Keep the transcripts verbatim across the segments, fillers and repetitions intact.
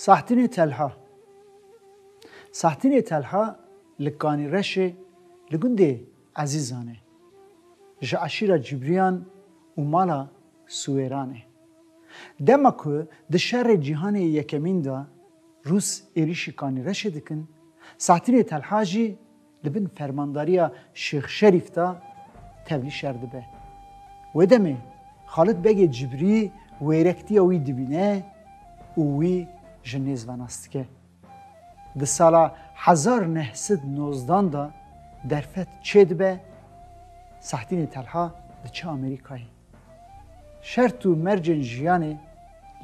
Sahtînê Telha. Sahtînê Telha li Kanîreşê li gundê Ezîzan e. Ji eşîra Cibriyan û mala Siwêran e. Dema ku di şerê cîhanê yekemîn de Rûs êrîşî Kanîreşê dikin, Sahtînê Telha jî li bin fermandariya Şêx Şerîf de tevlî şer dibe. Wê demê Xalid Begê Cibrî wêrektiya wî dibîne û wî ji nêz ve nas dike. Di sala hezar neh sed nozdan de derfet çêdibe, Sahtînê Telha diçe Amerîkayê. Şert û mercên jiyanê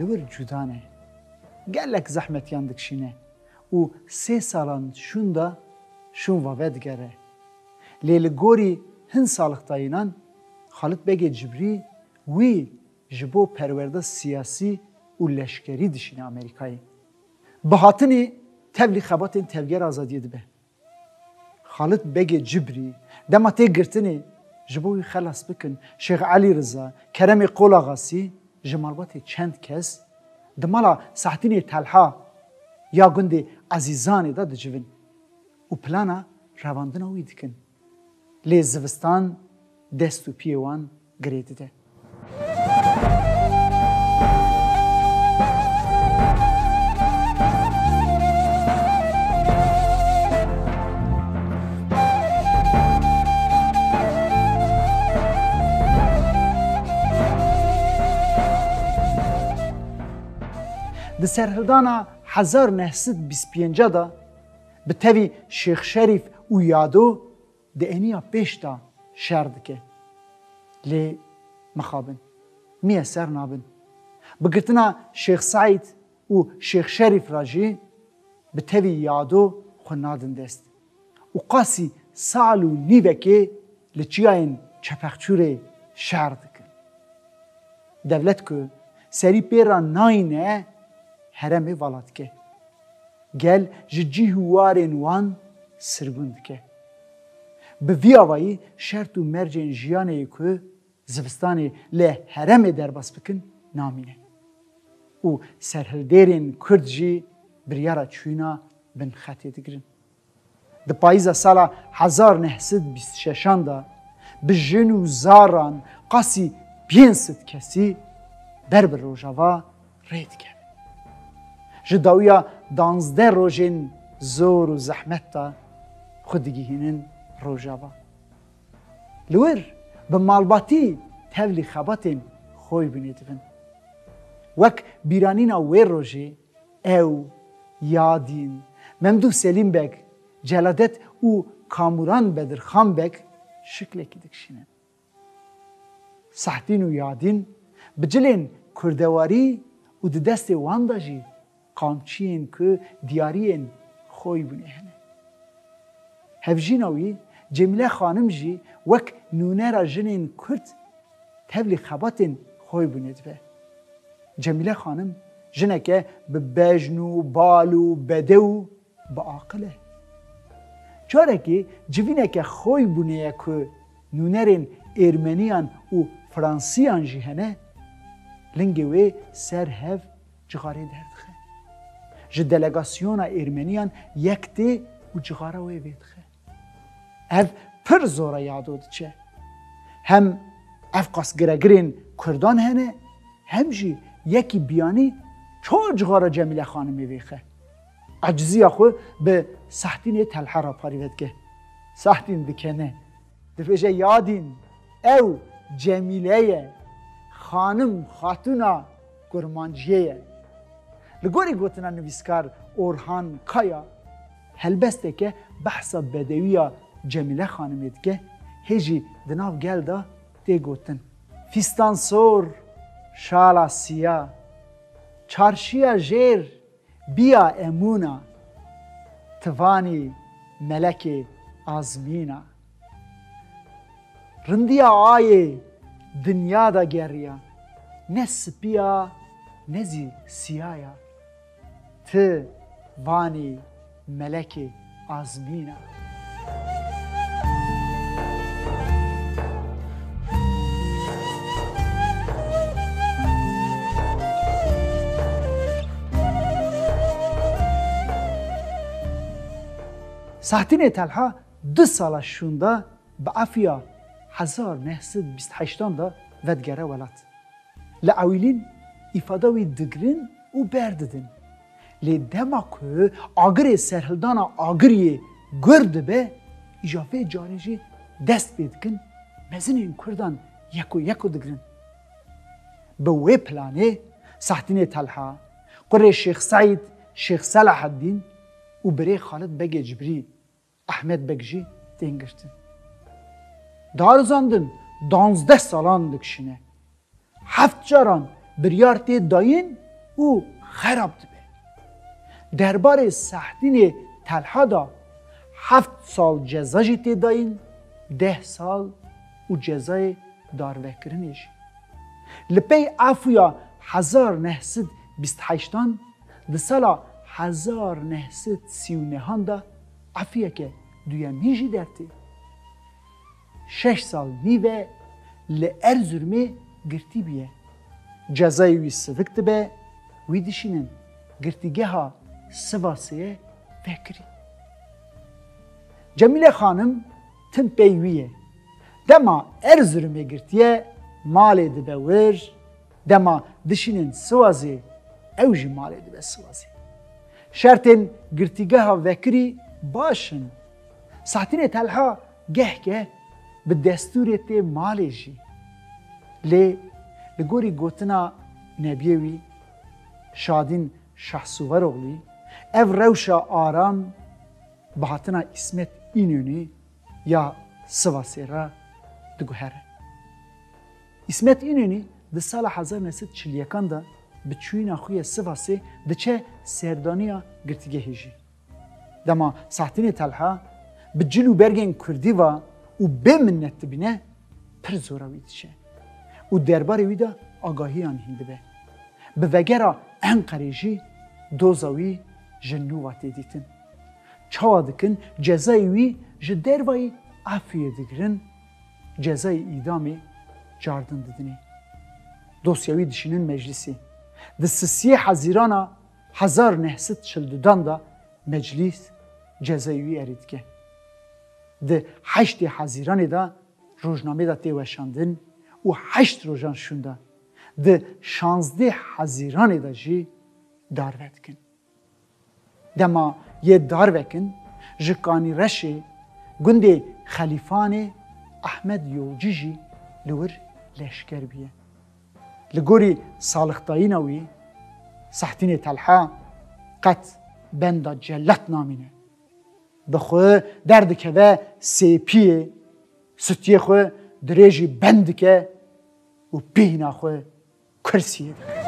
li wir cuda ne. Gelek zehmetiyan dikişîne û sê salan şûnda şûnva vedigere. Lê li gorî hin salixtayînan Xalid Begê Cibrî wî ji bo perwerde siyasî û leşkerî dişîne Amerîkayê. Bi hatinê tevlî xebatên Tevgera Azadiyê dibe. Xalid Begê Cibrî dema tê girtinê ji bo wî xelas bikin, Şêx Elî Riza, Keremê Qolaxasî ji malbatê çend kes di mala Sahtînê Telha ya gundê Ezîzanê de dicivin û plana revandina wî dikin. Lê zivistan dest û piyê wan girê dide. Di serhildana hezar neh sed bîst pênc de bi tevî Şêx Şerîf û Yado di eniya pêş de şer dike. Lê mixabin, miye ser nabin. Bi girtina Şêx Seîd û Şêx Şerîf re jî bi tevî Yado xwe nadin dest û qasî sal û nîvekê li çiyayên Çepexçûrê şer dikin. Dewlet ku serî pê re nayîne, heremê vala dike. Gel ji cih û warên wan sirgûn dike. Bi vî avayî şert û mercên jiyanê ku zivistanê li heremê derbas bikin namîne. Û serhildêrên Kurd jî biryara çûyîna bin xetê digirin. Di payîza sala hezar neh sed bîst şeşan de bi jin û zaran qasî pênc sed kesî ber bi Rojava rê dikevin. Ji dawiya danzdeh rojên zor û zehmet de xwe digihînin Rojava. Li wir bi malbatî tevlî xebatên Xoybûnê dibin. Wek bîranîna wê rojê ew, Yadîn, Memdûh Selîm Beg, Celadet û Kamuran Bedirxan Beg şiklekî dikişînin. Sahdîn û Yadîn bi cilên kurdewarî û di destê wan de jî qamçiyên ku diyariyên Xoybûnê hene. Hevjîna wî Cemîle Xanim jî wek nûnera jinên Kurd tevlî xebatên Xoybûnê dibe. Cemîle Xanim jineke bi bejn û bal û bedew û bi aqil e. Carekê civîneke Xoybûnê ye ku nûnerên Êrmeniyan û Fransiyan jî hene, lingê wê ser hev cixarê derdixe. Ji delegasyona Êrmeniyan yek tê û cixara wê vêdixe. Ev pir zor e Yado diçe. Hem ev qas giregirên Kurdan hene, hem jî yekî biyanî çar cixara Cemîle Xanimê vêxe. Eciziya xwe bi Sahdînê Telha re parî vedike. Sahdîn dikene. Dibêje Yadîn, ew Cemîle ye. Xanim, xatûna kurmanciyê ye. Li gorî gotina nivîskar Orhan Kaya, helbesteke behsa bedewiya Cemîle Xanimê dike, hê jî di nav gel de tê gotin. Fîstan sor, şala siya, çarşiya jêr, biya emûna, tivanî melekê azmîna. Rindiya ayê dinya de geriya, ne sipiya, ne zî siyaya. Ti vanî melekê azmîna. Sahtînê Telha du sala şûnda bi efiya hezar neh sed bîst heştan de vedigere welat. Li ewilîn îfada wî digirin û berdidin. Lê dema ku agirê serhildana agiriyê gur dibe, îja vê carê jî dest pê dikin, mezinên Kurdan yeko yeko digirin. Bi wê planê Sahtînê Telha, kurê Şêx Seîd, Şêx Selaheddîn û birê Xalid Begê Cibrî, Ehmed Beg jî tên girtin. Darizandin danzdeh salan dikişîne. Heft caran biryar tê dayîn û xerab dibe. Derbarê Sahtînê Telha de heft sal ceza jî tê dayîn, deh sal û cezayê darvekirinê jî. Li pey efûya hezar neh sed bîst heştan di sala hezar neh sed sî û nehan de efûyeke duyemîn jî dertê. Şeş sal nîve li Erzurumê girtî bûye. Cezayê wî sivik dibe, wî dişînin girtîgeha Sivasê ye vekirî. Cemîle Xanim tim pey wî ye. Dema Erzurumê girtiye, malê dibe wir, dema dişînin Siwazê, ew jî malê dibe Siwazê. Şertên girtîgeha vekirî baş in. Sahtînê Telha geh geh bi destûrê tê malê jî. Lê li gorî gotina nebiyê wî, Şadîn Şahsuvaroglî, ev rewşa aram bi hatina Îsmet Înonî ya Sivasê re diguhere. Îsmet Înonî di sala hezar neh sed çil yekan de bi çûyîna xwe yê Sivasê diçe serdaniya girtîgehê jî. Dema Sahtînê Telha bi cil û bergên kurdî ve û bê minnet dibîne, pir zora wî diçe û derbarê wî de agahiyan hîn dibe. Bi vegera Enqerê jî doza wî ji nû ve tê dîtin. Çawa dikin, cezayê wî ji dervayî efûyê digirin, cezayê îdamê cardin didinê. Dosya wî dişînin meclisê. Di sisiyê Hezîrana hezar neh sed çil dudan de meclîs cezayê wî erê dike. Di heştê Hezîranê de rojnamê de tê weşandin û heşt rojan şûnda. Di şazdeh Hezîranê de jî darve dikin. Dema yê darvekin, ji Kanîreşê gundê Xelîfanê Ehmed Yolcî jî li wir leşker bûye. Li gorî salixdayîna wî, Sahtînê Telha qet benda celat namîne. Bi xwe derdikeve sêpiyê, sutiyê xwe dirêjî bend dike û pîhna xwe kursiyê de.